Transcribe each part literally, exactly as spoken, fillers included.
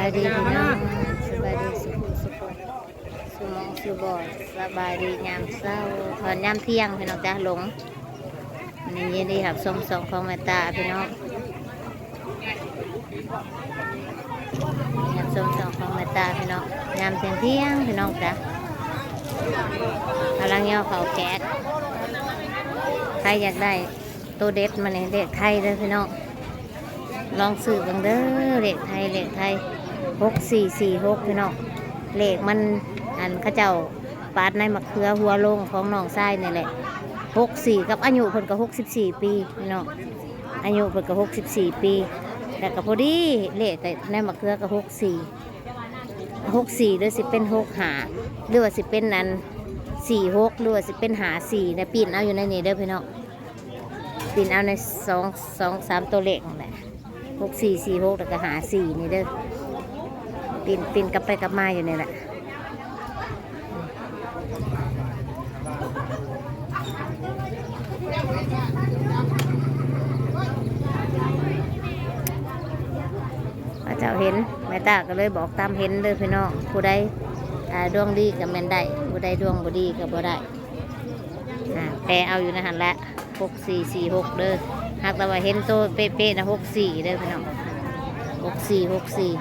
สวัสดีพี่น้อง สบายดีสุขสุขคน สุมองสุบอน สบายดียามเช้า ตอนยามเที่ยงพี่น้องจ้า หลง วันนี้ยินดีครับชมสองของแม่ตาพี่น้อง ยามชมสองของแม่ตาพี่น้อง ยามเที่ยงเที่ยงพี่น้องจ้า กำลังย่อเขาแก๊ส ใครอยากได้ตัวเด็ดมาเนี่ย เลขไทยเด้อพี่น้อง ลองซื้อเบิ่งเด้อ เลขไทย เลขไทย หกสี่สี่หก พี่น้อง เลขมัน อันเขาเจ้าปาดในมะเขือหัวโลงของน้องชายนี่แหละ หกสี่ กับอายุเพิ่นก็ หกสิบสี่ ปีพี่น้อง อายุเพิ่นก็ หกสิบสี่ ปี แล้วก็พอดี เลขก็ในมะเขือก็ หกสี่ หกสี่ หรือสิเป็น หกห้า หรือว่าสิเป็นอัน สี่หก หรือว่าสิเป็น ห้าสี่ นะ ปิ้นเอาอยู่ในนี้เด้อพี่น้อง ปิ้นเอาในสอง สองสามตัวเลขนั่นแหละ หกสี่สี่หก แล้วก็ ห้าสี่ นี่เด้อ ปิ้น ปิ้นกลับไปกลับมาอยู่นี่แหละ พระเจ้าเห็น แม่ตาก็เลยบอกตามเห็นเด้อพี่น้อง ผู้ใด อ่า ดวงดีก็แม่นได้ ผู้ใดดวงบ่ดีก็บ่ได้ อ่า แปลเอาอยู่ในหั่นแหละ หกสี่สี่หก เด้อ หากแต่ว่าเห็นโตเป๊ะๆนะ หกสี่ เด้อพี่น้อง หกสี่ หกสี่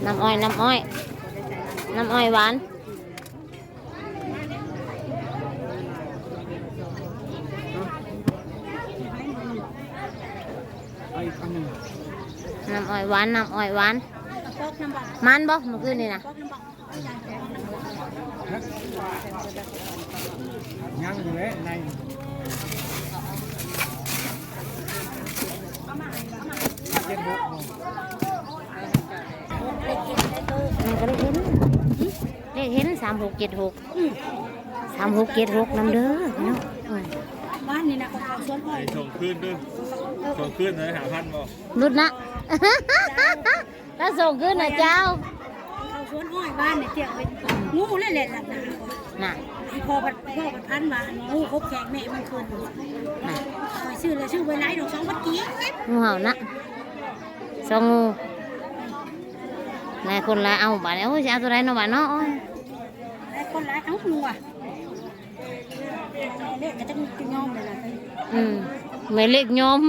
น้ำอ้อย น้ำอ้อย น้ำอ้อยหวาน เอาอีกอันหนึ่ง น้ำอ้อยหวาน น้ำอ้อยหวาน มันบ่ มื้อคืนนี่นะ ยังอยู่แล้วใน เจ็ดหก มันก็ได้เห็น เลขเห็น สามหกเจ็ดหก อืม สามหกเจ็ดหก นำเด้อเนาะ อืม บ้านนี่นะ ของเขาสวนอ้อย ไอ้ส่งคืนด้วย ส่งคืนเลย หาพันบ่ รุดนะ ถ้าส่งคืนนะเจ้า เขาสวนอ้อยบ้านเนี่ย เจียวเป็นงูเลยแหละหลับหนา น่ะ ไอ้พ่อพัด พ่อพัดพันว่าอันนี้งูคบแขกแม่มันคืน น่ะ คอยซื้อเลย ซื้อไว้หลายดอก สองพันกีบ งูเห่านะ สองงู หลายคนหลายเอาบาดนี้ โอ้ย สิเอาตัวใดเนาะบาดเนาะ โอ้ย หลายคนหลายเอาหัว เลขก็จะมีตัวยอมเลยนะ อืม หมายเลขยอม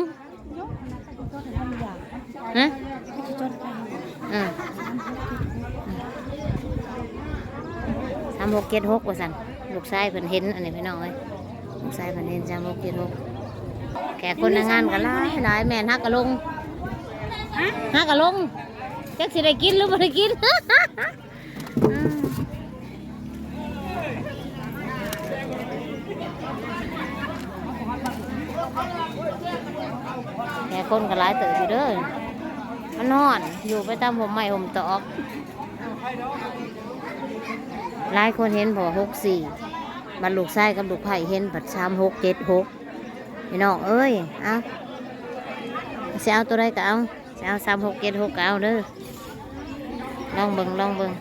ฮะ อ่า สามหกเจ็ดหก ว่าซั่น ลูกชายเพิ่นเห็น อันนี้พี่น้องเอ้ย ลูกชายเพิ่นเห็น สามหกเจ็ดหก แขกคนในงานก็หลายหลาย แม่นฮักกะลง ฮะ ฮักกะลง จักสิได้กินหรือบ่ได้กิน อืม แต่คนก็หลายเติบอยู่เด้อ มันฮ้อน อยู่ไปตามห่มไม้ห่มตอก หลายคนเห็นบ่ หกสี่ บัดลูกชายกับลูกไผ่เห็นบัด สามหกเจ็ดหก พี่น้องเอ้ย เอา สิเอาตัวใดก็เอา สิเอา สามหกเจ็ดหก ก็เอาเด้อ ลองเบิ่ง ลองเบิ่ง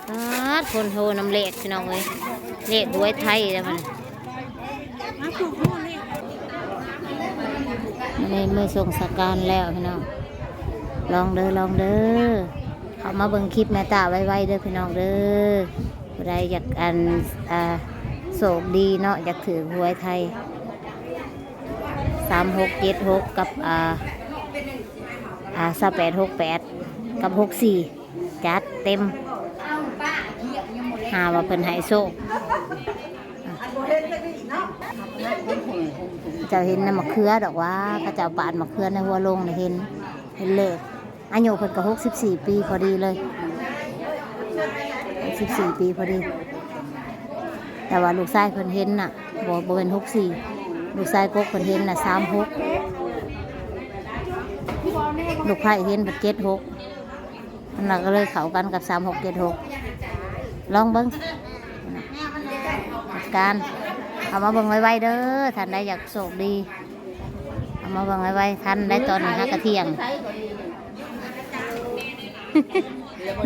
ปาด คนโทนำเลขพี่น้องเอ้ย เลขหวยไทยแล้วมัน ในเมื่อส่งสการแล้วพี่น้อง ลองเด้อ ลองเด้อ เข้ามาเบิ่งคลิปแม่ตาไวๆเด้อพี่น้องเด้อ ผู้ใดอยากอัน อ่า โชคดีเนาะ อยากถือหวยไทย สามหกเจ็ดหก กับ อ่า อ่า สามแปดหกแปด กับ หกสี่ จัดเต็ม หาว่าเพิ่นให้โชค เจ้าเห็นในมะเขือดอกว่า เขาเจ้าปาดมะเขือในหัวโลงน่ะเห็น เห็นเลข อายุเพิ่นก็ หกสิบสี่ ปีพอดีเลย หกสิบสี่ ปีพอดี แต่ว่าลูกชายเพิ่นเห็นน่ะ บ่ บ่เป็น หกสี่ ลูกชายกกเพิ่นเห็นน่ะ สามหก ลูกไผ่เห็นเป็น เจ็ดหก นั่นล่ะก็เลยเข้ากันกับ สามหกเจ็ดหก ลองเบิ่ง การ เอามาเบิ่งไวๆเด้อ ท่านใดอยากโชคดี เอามาเบิ่งไวๆ ท่านใดตอนนี้หากะเที่ยง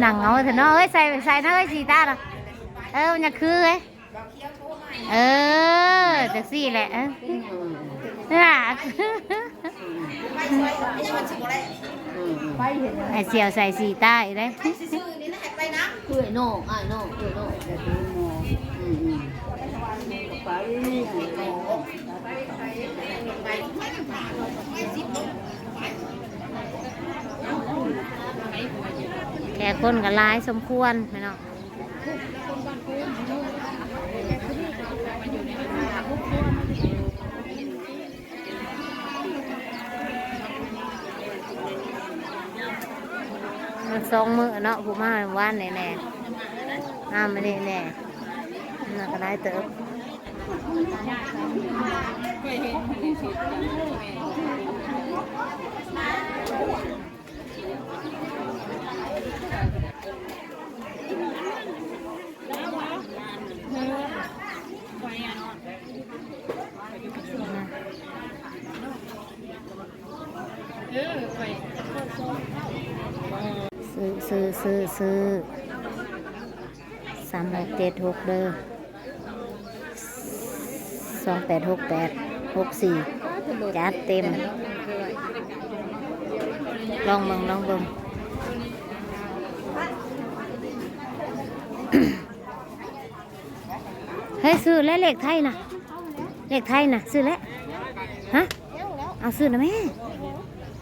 นั่งเอาเถอะเนาะ เอ้ย ใส่ ใส่นะเอ้ย สีตาน่ะ เออ มันจะคือเอ้ย เออ จังซี่แหละ เออ น่ะ ไอ้เสี่ยวใส่สีตาอีกเลย คือไอ้น้อง อ้ายน้อง คือไอ้น้อง อืมอืม แขกคนก็หลายสมควรแม่นเนาะ มันสองมื้อเนาะ ผู้มาหวานนี่แน่ มามื้อนี้แน่ น่าก็หลายเติบ ซื้อ ซื้อ ซื้อ ซื้อ สามหกเจ็ดหกเด้อ สองแปดหกแปด หกสี่ จัดเต็ม ลองเบิ่ง ลองเบิ่ง เฮ้ย ซื้อแล้วเลขไทยนะ เลขไทยนะ ซื้อแล้ว ฮะ เอาซื้อนะแม่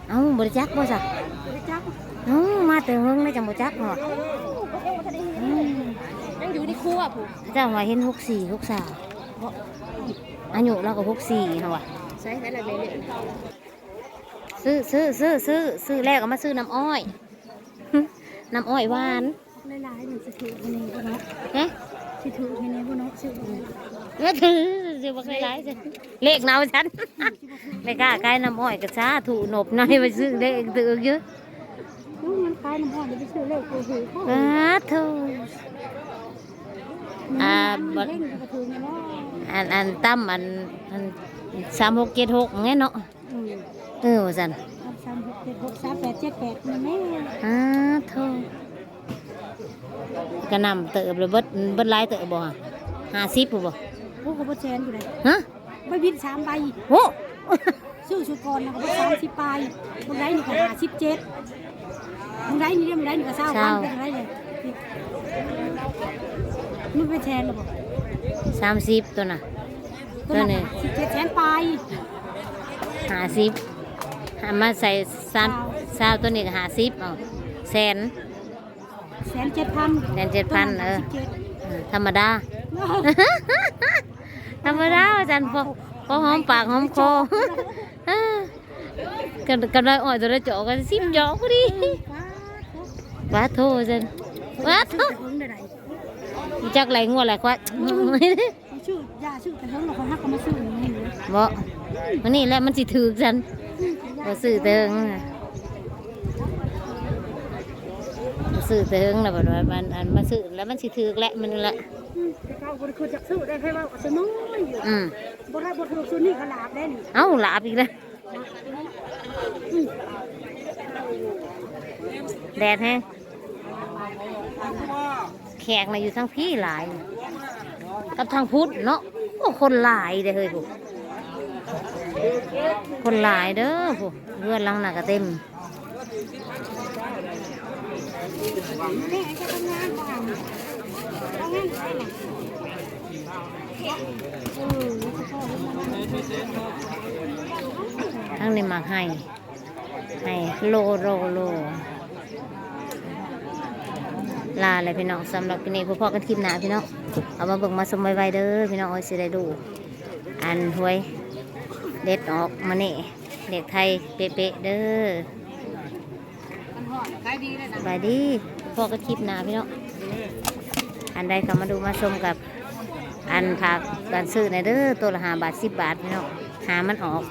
เอาบ่ได้จักบ่ซะ บ่ได้จัก เอามาแต่เฮิงแล้วจังบ่จักเนาะ อืม ยังอยู่ในครัวพุ้น เจ้าว่าเห็นหกสี่ หกสาม บ่ อายุเราก็หกสี่เฮาว่ะ ใส่ ใส่อะไรเลย ซื้อ ซื้อ ซื้อ ซื้อ ซื้อแล้วก็มาซื้อน้ำอ้อย น้ำอ้อยหวาน หลายๆ นี่สิถือให้แน่บ่เนาะ ฮะ สิถือให้แน่บ่เนาะ ซื้อบ่ได้ แล้วถือ ซื้อบักหลายๆ จ้ะ เลขเนาฉัน ไม่กล้าขายน้ำอ้อยก็สาธุหนบหน่อย ไปซื้อเลขถือเยอะ อู้ มันขายน้ำอ้อย เดี๋ยวไปซื้อเลขกูถือเขา สาธุ อ่า บ่ เล่นกระถือเนี่ยเนาะ อัน อันตั้มอัน อัน สามหกเจ็ดหก ไงเนาะ อืม เออ ว่าซั่น สามหกเจ็ดหก สามแปดเจ็ดแปด นี่แม่ อ้า โธ่ กะนำเติบเลย เบิด เบิดหลายเติบบ่ฮะ ห้าสิบพุ้นบ่ โอ้ ก็บ่แสนอยู่เลย ฮะ ใบบินสามใบ โอ้ ซื้อชุดก่อนนะก็บ่สามสิบปลาย บางไดนี่ก็ห้าสิบเจ็ด บางไดนี่เด้ บางไดนี่ก็ซาวพัน ซาว บางไดนี่ มันเป็นแสนหรือบ่ สามสิบตัวน่ะ ตัวนั้น ตัวนี้ สิบเจ็ดแสนปลาย ห้าสิบ เอามาใส่สาม ซาว ซาวตัวนี้ก็ห้าสิบ เอา แสน แสนเจ็ดพัน แสนเจ็ดพัน ตัวนั้น เออ ห้าสิบเจ็ด เออ ธรรมดา ธรรมดา อาจารย์ พอ พอหอมปากหอมคอ กัน กันได้อ้อยตัวละจอกกัน สิบจอกพอดี เออ ปาโธ่ ปาโธ่ อาจารย์ ปาโธ่ ซื้อแต่เฮิงได้ใด จักไหลงัวไหลควาย ซื้อยาซื้อแต่เฮิงแล้วเขาหักก็มาซื้ออย่างนี้เลย บ่ มื้อนี้แหละมันสิถืกซั่น อืม บ่ซื้อแต่เฮิงนะ บ่ซื้อแต่เฮิงแล้วบัดว่ามัน อันมาซื้อแล้วมันสิถืกแหละ มันแหละ อืม แต่เก่าบ่ได้คือจักซื้อได้ ใครว่าก็ซื้อน้อยอยู่ อืม บ่ได้บ่ถืกซื้อนี่ก็หลาบได้นี่ เอ้า หลาบอีกแล้ว อืม แดดแฮง แขกน่ะอยู่ทางพี้หลาย กับทางพุ้นเนาะ โอ้ คนหลายเด้อเฮ้ยพุ้น คนหลายเด้อพุ้น เฮือนหลังน่ะก็เต็ม ทางนี้หมากไฮ่ ไฮ่ โล โล โล ลาเลยพี่น้อง สำหรับคลิปนี้ พบกันคลิปหน้าพี่น้อง เอามาเบิ่งมาชมไวๆเด้อพี่น้อง โอ้ย สิได้ดู อันหวยเด็ดออกมานี่ เลขไทยเป๊ะๆเด้อ มันฮ้อน ขายดีเลยนะ สบายดี พบกันคลิปหน้าพี่น้อง อันใดเข้ามาดูมาชมกับ อันฝากการซื้อในเด้อ ตัวละห้าบาท สิบบาทพี่น้อง หามันออก